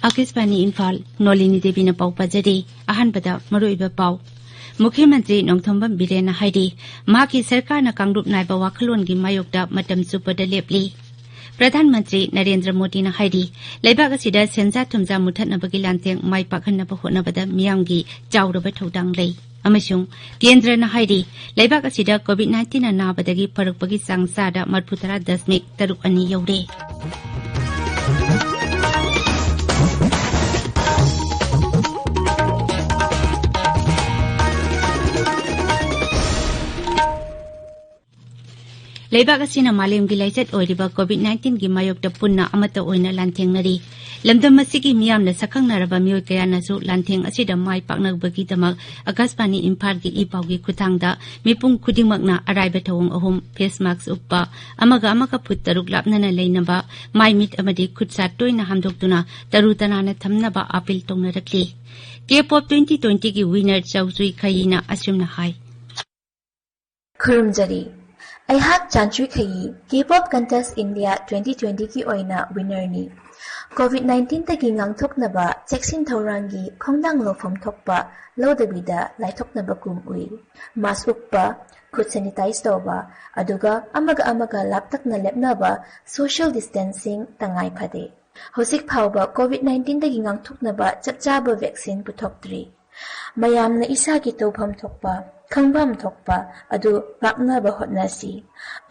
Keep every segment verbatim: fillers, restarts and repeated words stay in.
ꯑꯥꯀꯥꯁꯕꯥꯅꯤ ꯏꯝꯐꯥꯜ, ꯅꯣꯂꯤꯅꯤ ꯗꯦꯕꯤꯅ ꯄꯥꯎ ꯄꯥꯖꯔꯤ꯫ ꯑꯍꯥꯟꯕꯗ ꯃꯔꯨꯑꯣꯏꯕ ꯄꯥꯎ꯫ ꯃꯨꯈ꯭ꯌ ꯃꯟꯇ꯭ꯔꯤ ꯅꯣꯡꯊꯣꯝꯕꯝ ꯕꯤꯔꯦꯟꯅ ꯍꯥꯏꯔꯤ, ꯃꯍꯥꯛꯀꯤ ꯁꯔꯀꯥꯔꯅ ꯀꯥꯡꯂꯨꯞ ꯅꯥꯏꯕ ꯋꯥꯈꯜꯂꯣꯟꯒꯤ ꯃꯥꯌꯣꯛꯇ ꯃꯇꯝ ꯆꯨꯞꯄꯗ ꯂꯦꯞꯂꯤ꯫ ꯄ꯭ꯔꯙꯥꯟ ꯃꯟꯇ꯭ꯔꯤ ꯅꯔꯦꯟꯗ꯭ꯔ ꯃꯣꯗꯤꯅ ꯍꯥꯏꯔꯤ, ꯂꯩꯕꯥꯛ ꯑꯁꯤꯗ ꯁꯦꯟꯖꯥ ꯊꯨꯝꯖꯥ ꯃꯨꯊꯠꯅꯕꯒꯤ ꯂꯥꯟꯊꯦꯡ ꯃꯥꯏ ꯄꯥꯛꯍꯟꯅꯕ ꯍꯣꯠꯅꯕꯗ ꯃꯤꯌꯥꯝꯒꯤ ꯆꯥꯎꯔꯕ ꯊꯧꯗꯥꯡ ꯂꯩ꯫ ꯑꯃꯁꯨꯡ ꯀꯦꯟꯗ꯭ꯔꯅ ꯍꯥꯏꯔꯤ, ꯂꯩꯕꯥꯛ ꯑꯁꯤꯗ ꯀꯣꯚꯤꯗ ꯅꯥꯏꯟꯇꯤꯟꯅ ꯅꯥꯕꯗꯒꯤ ꯐꯔꯛꯄꯒꯤ ꯆꯥꯡ ꯆꯥꯗ ꯃꯔꯤꯐꯨꯇꯔꯥ ꯗꯁꯃꯤꯛ ꯇꯔꯨꯛ ꯑꯅꯤ ꯌꯧꯔꯦ꯫ ꯂꯩꯕꯥꯛ ꯑꯁꯤꯅ ꯃꯥꯂꯦꯝꯒꯤ ꯂꯥꯏꯆꯠ ꯑꯣꯏꯔꯤꯕ ꯀꯣꯚꯤꯗ ꯅꯥꯏꯟꯇꯤꯟꯒꯤ ꯃꯥꯌꯣꯛꯇ ꯄꯨꯟꯅ ꯑꯃꯠꯇ ꯑꯣꯏꯅ ꯂꯥꯟꯊꯦꯡꯅꯔꯤ꯫ ꯂꯝꯗꯝ ꯑꯁꯤꯒꯤ ꯃꯤꯌꯥꯝꯅ ꯁꯛꯈꯪꯅꯔꯕ ꯃꯤꯑꯣꯏ ꯀꯌꯥꯅꯁꯨ ꯂꯥꯟꯊꯦꯡ ꯑꯁꯤꯗ ꯃꯥꯏ ꯄꯥꯛꯅꯕꯒꯤꯗꯃꯛ ꯑꯀꯥꯁꯕꯥꯅꯤ ꯏꯝꯐꯥꯜꯒꯤ ꯏ ꯄꯥꯎꯒꯤ ꯈꯨꯠꯊꯥꯡꯗ ꯃꯤꯄꯨꯝ ꯈꯨꯗꯤꯡꯃꯛꯅ ꯑꯔꯥꯏꯕ ꯊꯧꯑꯣꯡ ꯑꯍꯨꯝ: ꯐꯦꯁ ꯃꯥꯛꯁ ꯎꯞꯄ, ꯑꯃꯒ ꯑꯃꯒ ꯐꯨꯠ ꯇꯔꯨꯛ ꯂꯥꯞꯅꯅ ꯂꯩꯅꯕ, ꯃꯥꯏ ꯃꯤꯠ ꯑꯃꯗꯤ ꯈꯨꯠ ꯁꯥ ꯇꯣꯏꯅ ꯍꯥꯝꯗꯣꯛꯇꯨꯅ ꯇꯔꯨ ꯇꯅꯥꯟꯅ ꯊꯝꯅꯕ ꯑꯥꯄꯤꯜ ꯇꯧꯅꯔꯛꯂꯤ꯫ ꯀꯦ ꯄꯣꯞ ꯇ꯭ꯋꯦꯟꯇꯤ ꯇ꯭ꯋꯦꯟꯇꯤꯒꯤ ꯋꯤꯅꯔ ꯆꯥꯎꯆꯨꯏ ꯈꯌꯤꯅ ꯑꯁꯨꯝꯅ ꯍꯥꯏ꯫ ꯈꯨꯔꯨꯝꯖꯔꯤ꯫ ꯑꯩꯍꯥꯛ ꯆꯥꯟꯆꯨꯏ ꯈꯌꯤ, ꯀꯦ ꯄꯣꯞ ꯀꯟꯇꯦꯁ ꯏꯟꯗꯤꯌꯥ ꯇ꯭ꯋꯦꯟꯇꯤ ꯇ꯭ꯋꯦꯟꯇꯤꯒꯤ ꯑꯣꯏꯅ ꯋꯤꯅꯔꯅꯤ꯫ ꯀꯣꯚꯤꯗ ꯅꯥꯏꯟꯇꯤꯟꯗꯒꯤ ꯉꯥꯡꯊꯣꯛꯅꯕ ꯆꯦꯛꯁꯤꯟ ꯊꯧꯔꯥꯡꯒꯤ ꯈꯣꯡꯊꯥꯡ ꯂꯧꯐꯝ ꯊꯣꯛꯄ ꯂꯧꯗꯕꯤꯗ ꯂꯥꯏꯊꯣꯛꯅꯕ ꯀꯨꯝ ꯎꯏ꯫ ꯃꯥꯁ ꯎꯞꯄ, ꯈꯨꯠ ꯁꯦꯅꯤꯇꯥꯏꯖ ꯇꯧꯕ, ꯑꯗꯨꯒ ꯑꯃꯒ ꯑꯃꯒ ꯂꯥꯞꯇꯛꯅ ꯂꯦꯞꯅꯕ, ꯁꯣꯁꯤꯌꯦꯜ ꯗꯤꯁꯇꯦꯟꯁꯤꯡ, ꯇꯉꯥꯏ ꯐꯗꯦ꯫ ꯍꯧꯖꯤꯛ ꯐꯥꯎꯕ ꯀꯣꯚꯤꯗ ꯅꯥꯏꯟꯇꯤꯟꯗꯒꯤ ꯉꯥꯛꯊꯣꯛꯅꯕ ꯆꯞ ꯆꯥꯕ ꯚꯦꯛꯁꯤꯟ ꯄꯨꯊꯣꯛꯇ꯭ꯔꯤ꯫ ꯃꯌꯥꯝꯅ ꯏꯁꯥꯒꯤ ꯇꯧꯐꯝ ꯊꯣꯛꯄ, ꯈꯪꯐꯝ ꯊꯣꯛꯄ ꯑꯗꯨ ꯉꯥꯛꯅꯕ ꯍꯣꯠꯅꯁꯤ꯫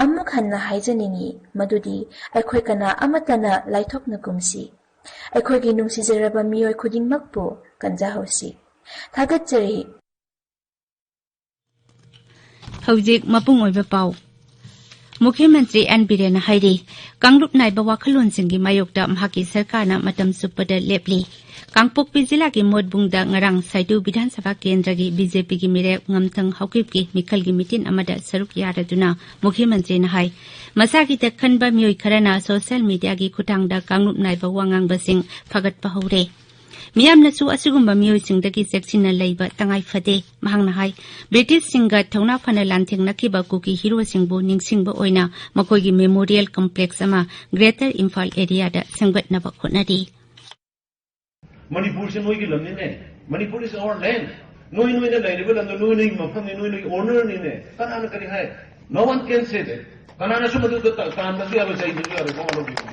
ꯑꯃꯨꯛ ꯍꯟꯅ ꯍꯥꯏꯖꯅꯤꯡꯏ ꯃꯗꯨꯗꯤ ꯑꯩꯈꯣꯏ ꯀꯅꯥ ꯑꯃꯠꯇꯅ ꯂꯥꯏꯊꯣꯛꯅꯒꯨꯝꯁꯤ꯫ ꯑꯩꯈꯣꯏꯒꯤ ꯅꯨꯡꯁꯤꯖꯔꯕ ꯃꯤꯑꯣꯏ ꯈꯨꯗꯤꯡꯃꯛꯄꯨ ꯀꯟꯖꯍꯧꯁꯤ꯫ ꯊꯥꯒꯠꯆꯔꯤ꯫ ꯍꯧꯖꯤꯛ ꯃꯄꯨꯡ ꯑꯣꯏꯕ ꯄꯥꯎ꯫ ꯃꯨꯈ꯭ꯌ ꯃꯟꯇ꯭ꯔꯤ ꯑꯦꯟ ꯕꯤꯔꯦꯟꯅ ꯍꯥꯏꯔꯤ, ꯀꯥꯡꯂꯨꯞ ꯅꯥꯏꯕ ꯋꯥꯈꯜꯂꯣꯟꯁꯤꯡꯒꯤ ꯃꯥꯌꯣꯛꯇ ꯃꯍꯥꯛꯀꯤ ꯁꯔꯀꯥꯔꯅ ꯃꯇꯝ ꯆꯨꯞꯄꯗ ꯂꯦꯞꯂꯤ꯫ ꯀꯥꯡꯄꯣꯛꯄꯤ ꯖꯤꯂꯥꯒꯤ ꯃꯣꯠꯕꯨꯡꯗ ꯉꯔꯥꯡ ꯁꯥꯏꯗꯨ ꯕꯤꯙꯥꯟ ꯁꯚꯥ ꯀꯦꯟꯗ꯭ꯔꯒꯤ ꯕꯤ ꯖꯦ ꯄꯤꯒꯤ ꯃꯤꯔꯦꯞ ꯉꯝꯊꯪ ꯍꯥꯎꯀꯤꯞꯀꯤ ꯃꯤꯈꯜꯒꯤ ꯃꯤꯇꯤꯟ ꯑꯃꯗ ꯁꯔꯨꯛ ꯌꯥꯔꯗꯨꯅ ꯃꯨꯈ꯭ꯌ ꯃꯟꯇ꯭ꯔꯤꯅ ꯍꯥꯏ, ꯃꯁꯥꯒꯤ ꯇꯛꯈꯟꯕ ꯃꯤꯑꯣꯏ ꯈꯔꯅ ꯁꯣꯁꯤꯌꯦꯜ ꯃꯤꯗꯤꯌꯥꯒꯤ ꯈꯨꯠꯊꯥꯡꯗ ꯀꯥꯡꯂꯨꯞ ꯅꯥꯏꯕ ꯋꯥ ꯉꯥꯡꯕꯁꯤꯡ ꯐꯒꯠꯄ ꯍꯧꯔꯦ꯫ ꯃꯤꯌꯥꯝꯅꯁꯨ ꯑꯁꯤꯒꯨꯝꯕ ꯃꯤꯑꯣꯏꯁꯤꯡꯗꯒꯤ ꯆꯦꯛꯁꯤꯟꯅ ꯂꯩꯕ ꯇꯉꯥꯏ ꯐꯗꯦ꯫ ꯃꯍꯥꯛꯅ ꯍꯥꯏ, ꯕ꯭ꯔꯤꯇꯤꯁꯁꯤꯡꯒ ꯊꯧꯅꯥ ꯐꯅ ꯂꯥꯟꯊꯦꯡꯅꯈꯤꯕ ꯀꯨꯀꯤ ꯍꯤꯔꯣꯁꯤꯡꯕꯨ ꯅꯤꯡꯁꯤꯡꯕ ꯑꯣꯏꯅ ꯃꯈꯣꯏꯒꯤ ꯃꯦꯃꯣꯔꯤꯌꯦꯜ ꯀꯝꯄ꯭ꯂꯦꯛꯁ ꯑꯃ ꯒ꯭ꯔꯦꯇꯔ ꯏꯝꯐꯥꯜ ꯑꯦꯔꯤꯌꯥꯗ ꯁꯦꯝꯒꯠꯅꯕ ꯍꯣꯠꯅꯔꯤ꯫ ꯃꯅꯤꯄꯨꯔꯁꯦ ꯅꯣꯏꯒꯤ ꯂꯝꯅꯤꯅꯦ꯫ Manipur is our land. ꯅꯣꯏ ꯅꯣꯏꯅ ꯂꯩꯔꯤꯕ ꯂꯝꯗꯣ ꯅꯣꯏ ꯅꯣꯏꯒꯤ ꯃꯐꯝꯅꯤ, ꯅꯣꯏ ꯅꯣꯏꯒꯤ ownerꯅꯤꯅꯦ꯫ ꯀꯅꯥꯅ ꯀꯔꯤ ꯍꯥꯏ? No one can say that. ꯀꯅꯥꯅꯁꯨ ꯃꯗꯨꯗ ꯇ- ꯇꯥꯟꯕꯁꯨ ꯌꯥꯔꯣꯏ, ꯆꯩꯕꯁꯨ ꯌꯥꯔꯣꯏ, ꯃꯋꯥ ꯂꯧꯕꯤꯕ꯫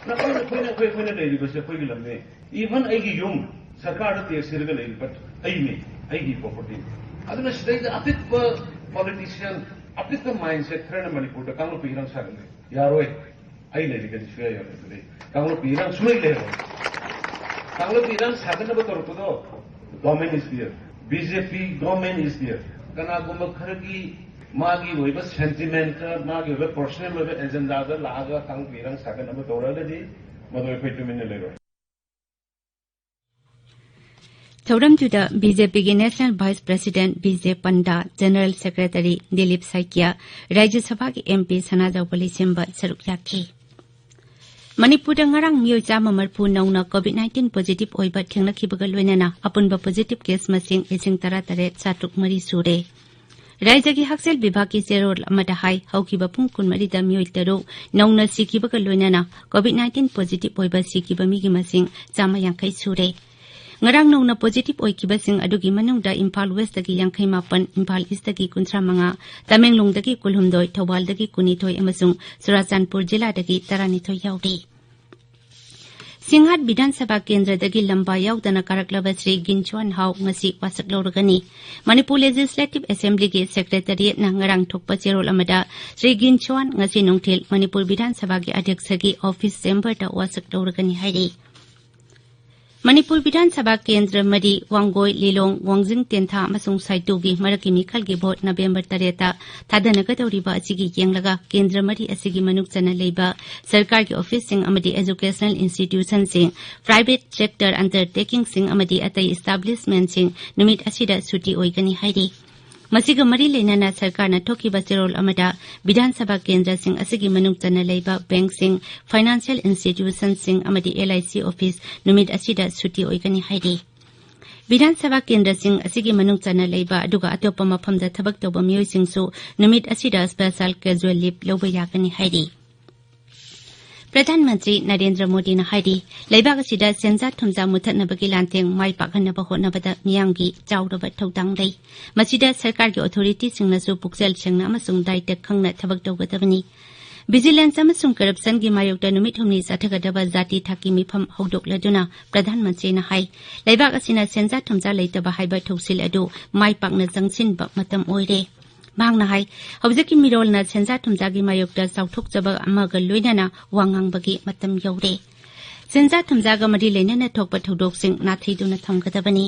ꯅꯈꯣꯏꯅ, ꯑꯩꯈꯣꯏꯅ, ꯑꯩꯈꯣꯏ, ꯑꯩꯈꯣꯏꯅ ꯂꯩꯔꯤꯕꯁꯦ ꯑꯩꯈꯣꯏꯒꯤ ꯂꯝꯅꯤ꯫ Even ꯑꯩꯒꯤ ꯌꯨꯝ ꯁꯔꯀꯥꯔꯗ tax ꯊꯤꯔꯒ ꯂꯩꯔꯤꯕ ꯑꯩꯅꯤ, ꯑꯩꯒꯤ property꯫ ꯑꯗꯨꯅ ꯁꯤꯗꯩꯗ ꯑꯄꯤꯛꯄ politician, ꯑꯄꯤꯛꯄ mindset ꯈꯔꯅ ꯃꯅꯤꯄꯨꯔꯗ ꯀꯥꯡꯂꯨꯞꯀꯤ ꯏꯔꯥꯡ ꯁꯥꯒꯠꯂꯦ꯫ ꯌꯥꯔꯣꯏ꯫ ꯑꯩ ꯂꯩꯔꯤꯒꯗꯤ ꯁꯨꯡꯌꯥ ꯌꯥꯔꯣꯏ꯫ ꯀꯥꯡꯂꯨꯞꯀꯤ ꯏꯔꯥꯡ ꯁꯨꯡꯂꯩ ꯂꯩꯔꯣꯏ꯫ ꯀꯥꯡꯂꯨꯞꯀꯤ ꯏꯔꯥꯡ ꯁꯥꯒꯠꯅꯕ ꯇꯧꯔꯛꯄꯗꯣ, government is there. B J P government is there. ꯀꯅꯥꯒꯨꯝꯕ ꯈꯔꯒꯤ ꯃꯥꯒꯤ ꯑꯣꯏꯕ sentiment, ꯃꯥꯒꯤ ꯑꯣꯏꯕ personal ꯑꯣꯏꯕ agendaꯗ ꯂꯥꯛꯑꯒ ꯀꯥꯡꯂꯨꯞꯀꯤ ꯏꯔꯥꯡ ꯁꯥꯒꯠꯅꯕ ꯇꯧꯔꯛꯑꯒꯗꯤ ꯃꯗꯨ ꯑꯩꯈꯣꯏ ꯇꯨꯃꯤꯟꯅ ꯂꯩꯔꯣꯏ꯫ ꯊꯧꯔꯝꯗꯨꯗ B J Pꯒꯤ National Vice President B J Panda, General Secretary Dilip Saikia, ꯔꯥꯖ꯭ꯌ ꯁꯚꯥꯒꯤ M P ꯁꯅꯥꯖꯥꯎꯕ ꯂꯩꯁꯦꯝꯕ ꯁꯔꯨꯛ ꯌꯥꯈꯤ꯫ ꯃꯅꯤꯄꯨꯔꯗ ꯉꯔꯥꯡ ꯃꯤꯑꯣꯏ ꯆꯥꯝꯃ ꯃꯔꯤꯐꯨ ꯅꯧꯅ COVID nineteen positive ꯑꯣꯏꯕ ꯊꯦꯡꯅꯈꯤꯕꯒ ꯂꯣꯏꯅꯅ ꯑꯄꯨꯟꯕ positive case ꯃꯁꯤꯡ ꯂꯤꯁꯤꯡ ꯇꯔꯥꯇꯔꯦꯠ ꯆꯥꯇ꯭ꯔꯨꯛ ꯃꯔꯤ ꯁꯨꯔꯦ꯫ ꯔꯥꯖ꯭ꯌꯒꯤ ꯍꯛꯁꯦꯜ ꯕꯤꯚꯥꯒꯀꯤ ꯆꯦꯔꯣꯜ ꯑꯃꯗ ꯍꯥꯏ, ꯍꯧꯈꯤꯕ ꯄꯨꯡ ꯀꯨꯟꯃꯔꯤꯗ ꯃꯤꯑꯣꯏ ꯇꯔꯨꯛ ꯅꯧꯅ ꯁꯤꯈꯤꯕꯒ ꯂꯣꯏꯅꯅ COVID nineteen positive ꯑꯣꯏꯕ ꯁꯤꯈꯤꯕ ꯃꯤꯒꯤ ꯃꯁꯤꯡ ꯆꯥꯝꯃ ꯌꯥꯡꯈꯩ ꯁꯨꯔꯦ꯫ ꯉꯔꯥꯡ ꯅꯧꯅ positive ꯑꯣꯏꯈꯤꯕꯁꯤꯡ ꯑꯗꯨꯒꯤ ꯃꯅꯨꯡꯗ ꯏꯝꯐꯥꯜ Westꯇꯒꯤ ꯌꯥꯡꯈꯩ ꯃꯥꯄꯟ, ꯏꯝꯐꯥꯜ Eastꯇꯒꯤ ꯀꯨꯟꯊ꯭ꯔꯥ ꯃꯉꯥ, ꯇꯃꯦꯡꯂꯣꯡꯗꯒꯤ ꯀꯨꯟꯍꯨꯝꯗꯣꯏ, ꯊꯧꯕꯥꯜꯗꯒꯤ ꯀꯨꯟꯅꯤꯊꯣꯏ ꯑꯃꯁꯨꯡ ꯆꯨꯔꯥꯆꯥꯟꯄꯨꯔ ꯖꯤꯂꯥꯗꯒꯤ ꯇꯔꯥꯅꯤꯊꯣꯏ ꯌꯥꯎꯔꯤ꯫ ꯁꯤꯡꯍꯥꯠ ꯕꯤꯙꯥꯟ ꯁꯚꯥ ꯀꯦꯟꯗ꯭ꯔꯗꯒꯤ ꯂꯝꯕꯥ ꯌꯥꯎꯗꯅ ꯀꯥꯔꯛꯂꯕ ꯁ꯭ꯔꯤ ꯒꯤꯟꯆ꯭ꯋꯥꯟ ꯍꯥꯎ ꯉꯁꯤ ꯋꯥꯁꯛ ꯂꯧꯔꯒꯅꯤ꯫ ꯃꯅꯤꯄꯨꯔ Legislative Assemblyꯒꯤ Secretariatꯅ ꯉꯔꯥꯡ ꯊꯣꯛꯄ ꯆꯦꯔꯣꯜ ꯑꯃꯗ ꯁ꯭ꯔꯤ ꯒꯤꯟꯆ꯭ꯋꯥꯟ ꯉꯁꯤ ꯅꯨꯡꯊꯤꯜ ꯃꯅꯤꯄꯨꯔ ꯕꯤꯙꯥꯟ ꯁꯚꯥꯒꯤ ꯑꯙ꯭ꯌꯛꯁꯒꯤ office chamberꯗ ꯋꯥꯁꯛ ꯂꯧꯔꯒꯅꯤ ꯍꯥꯏꯔꯤ꯫ ꯃꯅꯤꯄꯨꯔ ꯕꯤꯙꯥꯟ ꯁꯚꯥ ꯀꯦꯟꯗ꯭ꯔ ꯃꯔꯤ, ꯋꯥꯡꯒꯣꯏ, ꯂꯤꯂꯣꯡ, ꯋꯥꯡꯖꯤꯡ ꯇꯦꯟꯊꯥ ꯑꯃꯁꯨꯡ ꯁꯥꯏꯇꯨꯒꯤ ꯃꯔꯛꯀꯤ ꯃꯤꯈꯜꯒꯤ vote November ꯇꯔꯦꯠꯇ ꯊꯥꯗꯅꯒꯗꯧꯔꯤꯕ ꯑꯁꯤꯒꯤ ꯌꯦꯡꯂꯒ ꯀꯦꯟꯗ꯭ꯔ ꯃꯔꯤ ꯑꯁꯤꯒꯤ ꯃꯅꯨꯡ ꯆꯟꯅ ꯂꯩꯕ ꯁꯔꯀꯥꯔꯒꯤ officeꯁꯤꯡ ꯑꯃꯗꯤ educational institutionꯁꯤꯡ, private sector undertakingꯁꯤꯡ ꯑꯃꯗꯤ ꯑꯇꯩ establishmentꯁꯤꯡ ꯅꯨꯃꯤꯠ ꯑꯁꯤꯗ ꯁꯨꯇꯤ ꯑꯣꯏꯒꯅꯤ ꯍꯥꯏꯔꯤ꯫ ꯃꯁꯤꯒ ꯃꯔꯤ ꯂꯩꯅꯅ ꯁꯔꯀꯥꯔꯅ ꯊꯣꯛꯈꯤꯕ ꯆꯦꯔꯣꯜ ꯑꯃꯗ ꯕꯤꯙꯥꯟ ꯁꯚꯥ ꯀꯦꯟꯗ꯭ꯔꯁꯤꯡ ꯑꯁꯤꯒꯤ ꯃꯅꯨꯡ ꯆꯟꯅ ꯂꯩꯕ bankꯁꯤꯡ, financial institutionꯁꯤꯡ ꯑꯃꯗꯤ L I C office ꯅꯨꯃꯤꯠ ꯑꯁꯤꯗ ꯁꯨꯇꯤ ꯑꯣꯏꯒꯅꯤ ꯍꯥꯏꯔꯤ꯫ ꯕꯤꯙꯥꯟ ꯁꯚꯥ ꯀꯦꯟꯗ꯭ꯔꯁꯤꯡ ꯑꯁꯤꯒꯤ ꯃꯅꯨꯡ ꯆꯟꯅ ꯂꯩꯕ ꯑꯗꯨꯒ ꯑꯇꯣꯞꯄ ꯃꯐꯝꯗ ꯊꯕꯛ ꯇꯧꯕ ꯃꯤꯑꯣꯏꯁꯤꯡꯁꯨ ꯅꯨꯃꯤꯠ ꯑꯁꯤꯗ special casual leave ꯂꯧꯕ ꯌꯥꯒꯅꯤ ꯍꯥꯏꯔꯤ꯫ ꯄ꯭ꯔꯙꯥꯟ ꯃꯟꯇ꯭ꯔꯤ ꯅꯔꯦꯟꯗ꯭ꯔ ꯃꯣꯗꯤꯅ ꯍꯥꯏꯔꯤ, ꯂꯩꯕꯥꯛ ꯑꯁꯤꯗ ꯁꯦꯟꯖꯥ ꯊꯨꯝꯖꯥ ꯃꯨꯊꯠꯅꯕꯒꯤ ꯂꯥꯟꯊꯦꯡ ꯃꯥꯏ ꯄꯥꯛꯍꯟꯅꯕ ꯍꯣꯠꯅꯕꯗ ꯃꯤꯌꯥꯝꯒꯤ ꯆꯥꯎꯔꯕ ꯊꯧꯗꯥꯡ ꯂꯩ꯫ ꯃꯁꯤꯗ ꯁꯔꯀꯥꯔꯒꯤ ꯑꯣꯊꯣꯔꯤꯇꯤꯁꯤꯡꯅꯁꯨ ꯄꯨꯛꯆꯦꯜ ꯁꯦꯡꯅ ꯑꯃꯁꯨꯡ ꯗꯥꯏꯇ ꯈꯪꯅ ꯊꯕꯛ ꯇꯧꯒꯗꯕꯅꯤ꯫ ꯚꯤꯖꯤꯂꯦꯟꯁ ꯑꯃꯁꯨꯡ ꯀꯔꯞꯁꯟꯒꯤ ꯃꯥꯌꯣꯛꯇ ꯅꯨꯃꯤꯠ ꯍꯨꯝꯅꯤ ꯆꯠꯊꯒꯗꯕ ꯖꯥꯇꯤ ꯊꯥꯛꯀꯤ ꯃꯤꯐꯝ ꯍꯧꯗꯣꯛꯂꯗꯨꯅ ꯄ꯭ꯔꯙꯥꯟ ꯃꯟꯇ꯭ꯔꯤꯅ ꯍꯥꯏ, ꯂꯩꯕꯥꯛ ꯑꯁꯤꯅ ꯁꯦꯟꯖꯥ ꯊꯨꯝꯖꯥ ꯂꯩꯇꯕ ꯍꯥꯏꯕ ꯊꯧꯁꯤꯜ ꯑꯗꯨ ꯃꯥꯏ ꯄꯥꯛꯅ ꯆꯪꯁꯤꯟꯕ ꯃꯇꯝ ꯑꯣꯏꯔꯦ꯫ ꯃꯍꯥꯛꯅ ꯍꯥꯏ, ꯍꯧꯖꯤꯛꯀꯤ ꯃꯤꯔꯣꯜꯅ ꯁꯦꯟꯖꯥ ꯊꯨꯝꯖꯥꯒꯤ ꯃꯥꯌꯣꯛꯇ ꯆꯥꯎꯊꯣꯛꯆꯕ ꯑꯃꯒ ꯂꯣꯏꯅꯅ ꯋꯥ ꯉꯥꯡꯕꯒꯤ ꯃꯇꯝ ꯌꯧꯔꯦ꯫ ꯁꯦꯟꯖꯥ ꯊꯨꯝꯖꯥꯒ ꯃꯔꯤ ꯂꯩꯅꯅ ꯊꯣꯛꯄ ꯊꯧꯗꯣꯛꯁꯤꯡ ꯅꯥꯊꯩꯗꯨꯅ ꯊꯝꯒꯗꯕꯅꯤ꯫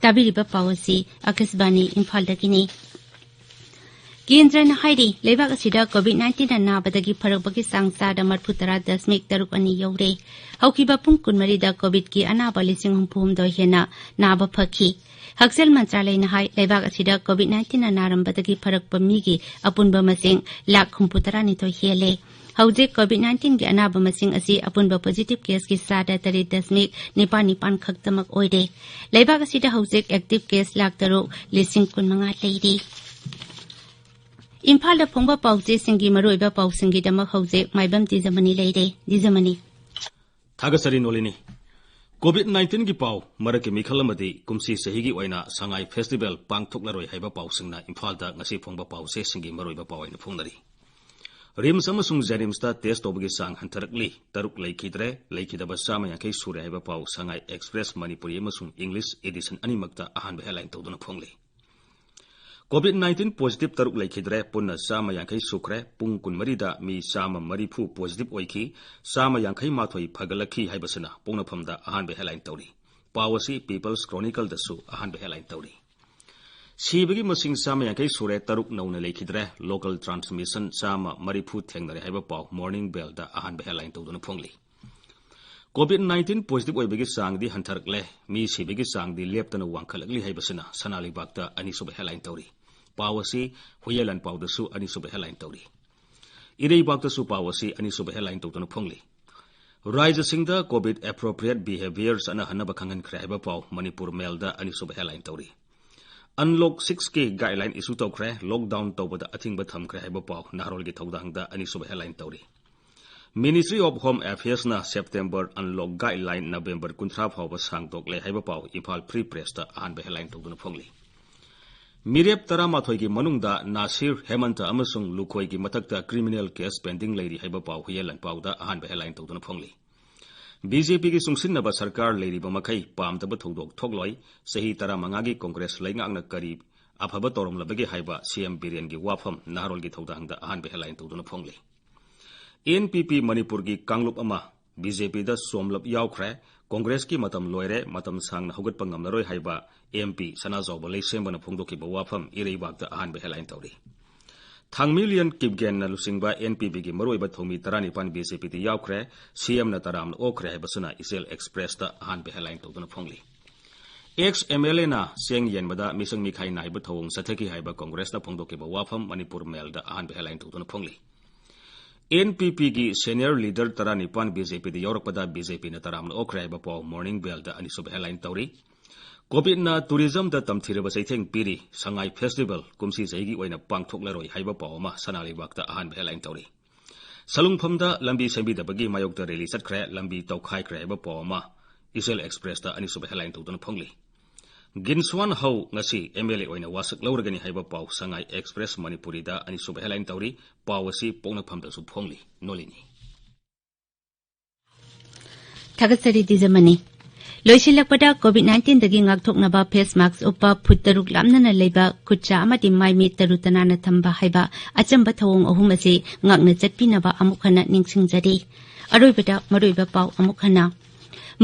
ꯇꯥꯕꯤꯔꯤꯕ ꯄꯥꯎ ꯑꯁꯤ ꯑꯀꯥꯁꯕꯥꯅꯤ ꯏꯝꯐꯥꯜꯗꯒꯤꯅꯤ꯫ ꯀꯦꯟꯗ꯭ꯔꯅ ꯍꯥꯏꯔꯤ, ꯂꯩꯕꯥꯛ ꯑꯁꯤꯗ COVID-19ꯅ ꯅꯥꯕꯗꯒꯤ ꯐꯔꯛꯄꯒꯤ ꯆꯥꯡ ꯆꯥꯗ ꯃꯔꯤꯐꯨ ꯇꯔꯥ ꯗꯁꯃꯤꯛ ꯇꯔꯨꯛ ꯑꯅꯤ ꯌꯧꯔꯦ꯫ ꯍꯧꯈꯤꯕ ꯄꯨꯡ ꯀꯨꯟꯃꯔꯤꯗ COVIDꯀꯤ ꯑꯅꯥꯕ ꯂꯤꯁꯤꯡ ꯍꯨꯝꯐꯨ ꯍꯨꯝꯗꯣꯏ ꯍꯦꯟꯅ ꯅꯥꯕ ꯐꯈꯤ꯫ ꯍꯛꯁꯦꯜ ꯃꯟꯇ꯭ꯔꯥꯂꯌꯅ ꯍꯥꯏ, ꯂꯩꯕꯥꯛ ꯑꯁꯤꯗ COVID-19ꯅ ꯅꯥꯔꯝꯕꯗꯒꯤ ꯐꯔꯛꯄ ꯃꯤꯒꯤ ꯑꯄꯨꯟꯕ ꯃꯁꯤꯡ ꯂꯥꯈ ꯍꯨꯝꯐꯨ ꯇꯔꯥꯅꯤꯊꯣꯏ ꯍꯦꯜꯂꯦ꯫ ꯍꯧꯖꯤꯛ COVID-19ꯒꯤ ꯑꯅꯥꯕ ꯃꯁꯤꯡ ꯑꯁꯤ ꯑꯄꯨꯟꯕ ꯄꯣꯖꯤꯇꯤꯚ ꯀꯦꯁꯀꯤ ꯆꯥꯗ ꯇꯔꯦꯠ ꯗꯁꯃꯤꯛ ꯅꯤꯄꯥꯟ ꯅꯤꯄꯥꯟ ꯈꯛꯇꯃꯛ ꯑꯣꯏꯔꯦ꯫ ꯂꯩꯕꯥꯛ ꯑꯁꯤꯗ ꯍꯧꯖꯤꯛ ꯑꯦꯛꯇꯤꯚ ꯀꯦꯁ ꯂꯥꯈ ꯇꯔꯨꯛ ꯂꯤꯁꯤꯡ ꯀꯨꯟꯃꯉꯥ ꯂꯩꯔꯤ꯫ ꯏꯝꯐꯥꯜꯗ ꯐꯣꯡꯕ ꯄꯥꯎꯆꯦꯁꯤꯡꯒꯤ ꯃꯔꯨꯑꯣꯏꯕ ꯄꯥꯎꯁꯤꯡꯒꯤꯗꯃꯛ ꯍꯧꯖꯤꯛ ꯃꯥꯏꯕꯝ ꯗꯤꯖꯃꯅꯤ ꯂꯩꯔꯦ꯫ ꯗꯤꯖꯃꯅꯤ꯫ ꯊꯥꯒꯠꯆꯔꯤ ꯅꯣꯂꯤꯅꯤ꯫ COVID-19ꯒꯤ ꯄꯥꯎ, ꯃꯔꯛꯀꯤ ꯃꯤꯈꯜ ꯑꯃꯗꯤ ꯀꯨꯝꯁꯤ ꯆꯍꯤꯒꯤ ꯑꯣꯏꯅ ꯁꯉꯥꯏ ꯐꯦꯁꯇꯤꯚꯦꯜ ꯄꯥꯡꯊꯣꯛꯂꯔꯣꯏ ꯍꯥꯏꯕ ꯄꯥꯎꯁꯤꯡꯅ ꯏꯝꯐꯥꯜꯗ ꯉꯁꯤ ꯐꯣꯡꯕ ꯄꯥꯎꯆꯦꯁꯤꯡꯒꯤ ꯃꯔꯨꯑꯣꯏꯕ ꯄꯥꯎ ꯑꯣꯏꯅ ꯐꯣꯡꯅꯔꯤ꯫ ꯔꯤꯝꯁ ꯑꯃꯁꯨꯡ ꯖꯦꯅꯤꯝꯁꯇ ꯇꯦꯁ ꯇꯧꯕꯒꯤ ꯆꯥꯡ ꯍꯟꯊꯔꯛꯂꯤ, ꯇꯔꯨꯛ ꯂꯩꯈꯤꯗ꯭ꯔꯦ, ꯂꯩꯈꯤꯗꯕ ꯆꯥꯝꯃ ꯌꯥꯡꯈꯩ ꯁꯨꯔꯦ ꯍꯥꯏꯕ ꯄꯥꯎ ꯁꯉꯥꯏ ꯑꯦꯛꯁꯄ꯭ꯔꯦꯁ ꯃꯅꯤꯄꯨꯔꯤ ꯑꯃꯁꯨꯡ ꯏꯪꯂꯤꯁ ꯑꯦꯗꯤꯁꯟ ꯑꯅꯤꯃꯛꯇ ꯑꯍꯥꯟꯕ ꯍꯦꯗꯂꯥꯏꯟ ꯇꯧꯗꯨꯅ ꯐꯣꯡꯂꯤ꯫ COVID-19 ꯄꯣꯖꯤꯇꯤꯚ ꯇꯔꯨꯛ ꯂꯩꯈꯤꯗ꯭ꯔꯦ, ꯄꯨꯟꯅ ꯆꯥꯝꯃ ꯌꯥꯡꯈꯩ ꯁꯨꯈ꯭ꯔꯦ꯫ ꯄꯨꯡ ꯀꯨꯟꯃꯔꯤꯗ ꯃꯤ ꯆꯥꯝꯃ ꯃꯔꯤꯐꯨ ꯄꯣꯖꯤꯇꯤꯚ ꯑꯣꯏꯈꯤ, ꯆꯥꯝꯃ ꯌꯥꯡꯈꯩ ꯃꯥꯊꯣꯏ ꯐꯒꯠꯂꯛꯈꯤ ꯍꯥꯏꯕꯁꯤꯅ ꯄꯣꯛꯅꯐꯝꯗ ꯑꯍꯥꯟꯕ ꯍꯦꯗꯂꯥꯏꯟ ꯇꯧꯔꯤ꯫ ꯄꯥꯎ ꯑꯁꯤ ꯄꯤꯄꯜꯁ ꯀ꯭ꯔꯣꯅꯤꯀꯜꯗꯁꯨ ꯑꯍꯥꯟꯕ ꯍꯦꯗꯂꯥꯏꯟ ꯇꯧꯔꯤ꯫ ꯁꯤꯕꯒꯤ ꯃꯁꯤꯡ ꯆꯥꯝꯃ ꯌꯥꯡꯈꯩ ꯁꯨꯔꯦ, ꯇꯔꯨꯛ ꯅꯧꯅ ꯂꯩꯈꯤꯗ꯭ꯔꯦ, ꯂꯣꯀꯦꯜ ꯇ꯭ꯔꯥꯟꯁꯃꯤꯁꯟ ꯆꯥꯝꯃ ꯃꯔꯤꯐꯨ ꯊꯦꯡꯅꯔꯦ ꯍꯥꯏꯕ ꯄꯥꯎ ꯃꯣꯔꯅꯤꯡ ꯕꯦꯜꯗ ꯑꯍꯥꯟꯕ ꯍꯦꯗꯂꯥꯏꯟ ꯇꯧꯗꯨꯅ ꯐꯣꯡꯂꯤ꯫ COVID-19 ꯄꯣꯖꯤꯇꯤꯚ ꯑꯣꯏꯕꯒꯤ ꯆꯥꯡꯗꯤ ꯍꯟꯊꯔꯛꯂꯦ, ꯃꯤ ꯁꯤꯕꯒꯤ ꯆꯥꯡꯗꯤ ꯂꯦꯞꯇꯅ ꯋꯥꯡꯈꯠꯂꯛꯂꯤ ꯍꯥꯏꯕꯁꯤꯅ ꯁꯅꯥ ꯂꯩꯕꯥꯛꯇ ꯑꯅꯤꯁꯨꯕ ꯍꯦꯗꯂꯥꯏꯟ ꯇꯧꯔꯤ꯫ ꯄꯥꯎ ꯑꯁꯤ ꯍꯨꯏꯌꯦꯟ ꯂꯥꯟꯄꯥꯎꯗꯁꯨ ꯑꯅꯤꯁꯨꯕ ꯍꯦꯗꯂꯥꯏꯟ ꯇꯧꯔꯤ꯫ ꯏꯔꯩꯕꯥꯛꯇꯁꯨ ꯄꯥꯎ ꯑꯁꯤ ꯑꯅꯤꯁꯨꯕ ꯍꯦꯗꯂꯥꯏꯟ ꯇꯧꯗꯨꯅ ꯐꯣꯡꯂꯤ꯫ ꯔꯥꯖ꯭ꯌꯁꯤꯡꯗ COVID appropriate behaviour ꯆꯠꯅꯍꯟꯅꯕ ꯈꯪꯍꯟꯈ꯭ꯔꯦ ꯍꯥꯏꯕ ꯄꯥꯎ ꯃꯅꯤꯄꯨꯔ ꯃꯦꯜꯗ ꯑꯅꯤꯁꯨꯕ ꯍꯦꯗꯂꯥꯏꯟ ꯇꯧꯔꯤ꯫ ꯑꯟꯂꯣꯛ ꯁꯤꯛꯁꯀꯤ ꯒꯥꯏꯗꯂꯥꯏꯟ ꯏꯁꯨ ꯇꯧꯈ꯭ꯔꯦ, ꯂꯣꯛꯗꯥꯎꯟ ꯇꯧꯕꯗ ꯑꯊꯤꯡꯕ ꯊꯝꯈ꯭ꯔꯦ ꯍꯥꯏꯕ ꯄꯥꯎ ꯅꯍꯥꯔꯣꯜꯒꯤ ꯊꯧꯗꯥꯡꯗ ꯑꯅꯤꯁꯨꯕ ꯍꯦꯗꯂꯥꯏꯟ ꯇꯧꯔꯤ꯫ Ministry of Home Affairs-ꯅ September unlock guideline November ꯀꯨꯟꯊ꯭ꯔꯥ ꯐꯥꯎꯕ ꯁꯥꯡꯗꯣꯛꯂꯦ ꯍꯥꯏꯕ ꯄꯥꯎ ꯏꯝꯐꯥꯜ Free Press-ꯇ ꯑꯍꯥꯟꯕ headline ꯇꯧꯗꯨꯅ ꯐꯣꯡꯂꯤ꯫ ꯃꯤꯔꯦꯞ ꯇꯔꯥꯃꯥꯊꯣꯏꯒꯤ ꯃꯅꯨꯡꯗ ꯅꯥꯁꯤꯔ, ꯍꯦꯃꯟꯇ ꯑꯃꯁꯨꯡ ꯂꯨꯈꯣꯏꯒꯤ ꯃꯊꯛꯇ criminal case pending ꯂꯩꯔꯤ ꯍꯥꯏꯕ ꯄꯥꯎ ꯍꯨꯏꯌꯦꯟ ꯂꯥꯟꯄꯥꯎꯗ ꯑꯍꯥꯟꯕ headline ꯇꯧꯗꯨꯅ ꯐꯣꯡꯂꯤ꯫ ꯕꯤ ꯖꯦ ꯄꯤꯒꯤ ꯆꯨꯡꯁꯤꯟꯅꯕ ꯁꯔꯀꯥꯔ ꯂꯩꯔꯤꯕ ꯃꯈꯩ ꯄꯥꯝꯗꯕ ꯊꯧꯗꯣꯛ ꯊꯣꯛꯂꯣꯏ, ꯆꯍꯤ ꯇꯔꯥꯃꯉꯥꯒꯤ ꯀꯣꯡꯒ꯭ꯔꯦꯁ ꯂꯩꯉꯥꯛꯅ ꯀꯔꯤ ꯑꯐꯕ ꯇꯧꯔꯝꯂꯕꯒꯦ ꯍꯥꯏꯕ ꯁꯤ ꯑꯦꯝ ꯕꯤꯔꯦꯟꯒꯤ ꯋꯥꯐꯝ ꯅꯍꯥꯔꯣꯜꯒꯤ ꯊꯧꯗꯥꯡꯗ ꯑꯍꯥꯟꯕ headline ꯇꯧꯗꯨꯅ ꯐꯣꯡꯂꯤ꯫ ꯑꯦꯟ ꯄꯤ ꯄꯤ ꯃꯅꯤꯄꯨꯔꯒꯤ ꯀꯥꯡꯂꯨꯞ ꯑꯃ ꯕꯤ ꯖꯦ ꯄꯤꯗ ꯆꯣꯝꯂꯞ ꯌꯥꯎꯈ꯭ꯔꯦ, ꯀꯣꯡꯒ꯭ꯔꯦꯁꯀꯤ ꯃꯇꯝ ꯂꯣꯏꯔꯦ, ꯃꯇꯝ ꯁꯥꯡꯅ ꯍꯧꯒꯠꯄ ꯉꯝꯂꯔꯣꯏ ꯍꯥꯏꯕ ꯑꯦꯝ ꯄꯤ ꯁꯅꯥꯖꯥꯎꯕ ꯂꯩꯁꯦꯝꯕꯅ ꯐꯣꯡꯗꯣꯛꯈꯤꯕ ꯋꯥꯐꯝ ꯏꯔꯩꯕꯥꯛꯇ ꯑꯍꯥꯟꯕ headline ꯇꯧꯔꯤ꯫ ꯊꯥꯡꯃꯤꯂꯤꯌꯟ ꯀꯤꯞꯒꯦꯟꯅ ꯂꯨꯆꯤꯡꯕ ꯑꯦꯟ ꯄꯤ ꯄꯤꯒꯤ ꯃꯔꯨꯑꯣꯏꯕ ꯊꯧꯃꯤ ꯇꯔꯥꯅꯤꯄꯥꯟ ꯕꯤ ꯖꯦ ꯄꯤꯗ ꯌꯥꯎꯈ꯭ꯔꯦ, ꯁꯤ ꯑꯦꯝꯅ ꯇꯔꯥꯝꯅ ꯑꯣꯛꯈ꯭ꯔꯦ ꯍꯥꯏꯕꯁꯤꯅ ꯏꯆꯦꯜ ꯑꯦꯛꯁꯄ꯭ꯔꯦꯁꯇ ꯑꯍꯥꯟꯕ headline ꯇꯧꯗꯨꯅ ꯐꯣꯡꯂꯤ꯫ ꯑꯦꯛꯁ ꯑꯦꯝ ꯑꯦꯜ ꯑꯦꯅ ꯆꯦꯡ ꯌꯦꯟꯕꯗ ꯃꯤꯆꯪ ꯃꯤꯈꯥꯏ ꯅꯥꯏꯕ ꯊꯧꯑꯣꯡ ꯆꯠꯊꯈꯤ ꯍꯥꯏꯕ ꯀꯣꯡꯒ꯭ꯔꯦꯁꯅ ꯐꯣꯡꯗꯣꯛꯈꯤꯕ ꯋꯥꯐꯝ ꯃꯅꯤꯄꯨꯔ ꯃꯦꯜꯗ ꯑꯍꯥꯟꯕ headline ꯇꯧꯗꯨꯅ ꯐꯣꯡꯂꯤ꯫ ꯑꯦꯟ ꯄꯤ ꯄꯤꯒꯤ senior leader ꯇꯔꯥꯅꯤꯄꯥꯟ ꯕꯤ ꯖꯦ ꯄꯤꯗ ꯌꯥꯎꯔꯛꯄꯗ ꯕꯤ ꯖꯦ ꯄꯤꯅ ꯇꯔꯥꯝꯅ ꯑꯣꯛꯈ꯭ꯔꯦ ꯍꯥꯏꯕ ꯄꯥꯎ ꯃꯣꯔꯅꯤꯡ ꯕꯦꯜꯗ ꯑꯅꯤꯁꯨꯕ headline ꯇꯧꯔꯤ꯫ ꯀꯣꯚꯤꯗꯅ tourismꯗ ꯇꯝꯊꯤꯔꯕ ꯆꯩꯊꯦꯡ ꯄꯤꯔꯤ, ꯁꯉꯥꯏ ꯐꯦꯁꯇꯤꯚꯦꯜ ꯀꯨꯝꯁꯤ ꯆꯍꯤꯒꯤ ꯑꯣꯏꯅ ꯄꯥꯡꯊꯣꯛꯂꯔꯣꯏ ꯍꯥꯏꯕ ꯄꯥꯎ ꯑꯃ ꯁꯅꯥ ꯂꯩꯕꯥꯛꯇ ꯑꯍꯥꯟꯕ headline ꯇꯧꯔꯤ꯫ ꯁꯂꯨꯡꯐꯝꯗ ꯂꯝꯕꯤ ꯁꯦꯝꯕꯤꯗꯕꯒꯤ ꯃꯥꯌꯣꯛꯇ rally ꯆꯠꯈ꯭ꯔꯦ, ꯂꯝꯕꯤ ꯇꯧꯈꯥꯏꯈ꯭ꯔꯦ ꯍꯥꯏꯕ ꯄꯥꯎ ꯑꯃ ꯏꯆꯦꯜ ꯑꯦꯛꯁꯄ꯭ꯔꯦꯁꯇ ꯑꯅꯤꯁꯨꯕ headline ꯇꯧꯗꯨꯅ ꯐꯣꯡꯂꯤ꯫ ꯒꯤꯟꯁ꯭ꯋꯥꯟ ꯍꯧ ꯉꯁꯤ ꯑꯦꯝ ꯑꯦꯜ ꯑꯦ ꯑꯣꯏꯅ ꯋꯥꯁꯛ ꯂꯧꯔꯒꯅꯤ ꯍꯥꯏꯕ ꯄꯥꯎ ꯁꯉꯥꯏ ꯑꯦꯛꯁꯄ꯭ꯔꯦꯁ ꯃꯅꯤꯄꯨꯔꯤꯗ ꯑꯅꯤꯁꯨꯕ headline ꯇꯧꯔꯤ꯫ ꯄꯥꯎ ꯑꯁꯤ ꯄꯣꯛꯅꯐꯝꯗꯁꯨ ꯐꯣꯡꯂꯤ꯫ ꯅꯣꯂꯤꯅꯤ꯫ ꯊꯥꯒꯠꯆꯔꯤ ꯗꯤꯖꯃꯅꯤ꯫ ꯂꯣꯏꯁꯤꯜꯂꯛꯄꯗ COVID nineteen ꯗꯒꯤ ꯉꯥꯛꯊꯣꯛꯅꯕ face mask ꯎꯞꯄ, ꯐꯨꯠ ꯇꯔꯨꯛ ꯂꯥꯞꯅꯅ ꯂꯩꯕ, ꯈꯨꯠ ꯁꯥ ꯑꯃꯗꯤ ꯃꯥꯏ ꯃꯤꯠ ꯇꯔꯨ ꯇꯅꯥꯟꯅ ꯊꯝꯕ ꯍꯥꯏꯕ ꯑꯆꯝꯕ ꯊꯧꯑꯣꯡ ꯑꯍꯨꯝ ꯑꯁꯤ ꯉꯥꯛꯅ ꯆꯠꯄꯤꯅꯕ ꯑꯃꯨꯛ ꯍꯟꯅ ꯅꯤꯡꯁꯤꯡꯖꯔꯤ꯫ ꯑꯔꯣꯏꯕꯗ ꯃꯔꯨꯑꯣꯏꯕ ꯄꯥꯎ ꯑꯃꯨꯛ ꯍꯟꯅ꯫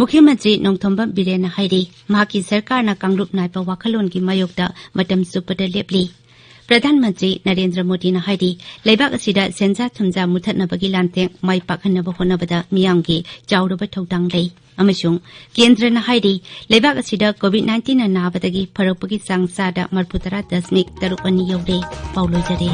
ꯃꯨꯈ꯭ꯌ ꯃꯟꯇ꯭ꯔꯤ ꯅꯣꯡꯊꯣꯝꯕꯝ ꯕꯤꯔꯦꯟꯅ ꯍꯥꯏꯔꯤ, ꯃꯍꯥꯛꯀꯤ ꯁꯔꯀꯥꯔꯅ ꯀꯥꯡꯂꯨꯞ ꯅꯥꯏꯕ ꯋꯥꯈꯜꯂꯣꯟꯒꯤ ꯃꯥꯌꯣꯛꯇ ꯃꯇꯝ ꯆꯨꯞꯄꯗ ꯂꯦꯞꯂꯤ꯫ ꯄ꯭ꯔꯙꯥꯟ ꯃꯟꯇ꯭ꯔꯤ ꯅꯔꯦꯟꯗ꯭ꯔ ꯃꯣꯗꯤꯅ ꯍꯥꯏꯔꯤ, ꯂꯩꯕꯥꯛ ꯑꯁꯤꯗ ꯁꯦꯟꯖꯥ ꯊꯨꯝꯖꯥ ꯃꯨꯊꯠꯅꯕꯒꯤ ꯂꯥꯟꯊꯦꯡ ꯃꯥꯏ ꯄꯥꯛꯍꯟꯅꯕ ꯍꯣꯠꯅꯕꯗ ꯃꯤꯌꯥꯝꯒꯤ ꯆꯥꯎꯔꯕ ꯊꯧꯗꯥꯡ ꯂꯩ꯫ ꯑꯃꯁꯨꯡ ꯀꯦꯟꯗ꯭ꯔꯅ ꯍꯥꯏꯔꯤ, ꯂꯩꯕꯥꯛ ꯑꯁꯤꯗ COVID nineteen ꯅ ꯅꯥꯕꯗꯒꯤ ꯐꯔꯛꯄꯒꯤ ꯆꯥꯡ ꯆꯥꯗ ꯃꯔꯤꯐꯨꯇꯔꯥ ꯗꯁꯃꯤꯛ ꯇꯔꯨꯛ ꯑꯅꯤ ꯌꯧꯔꯦ꯫ ꯄꯥꯎ ꯂꯣꯏꯖꯔꯦ꯫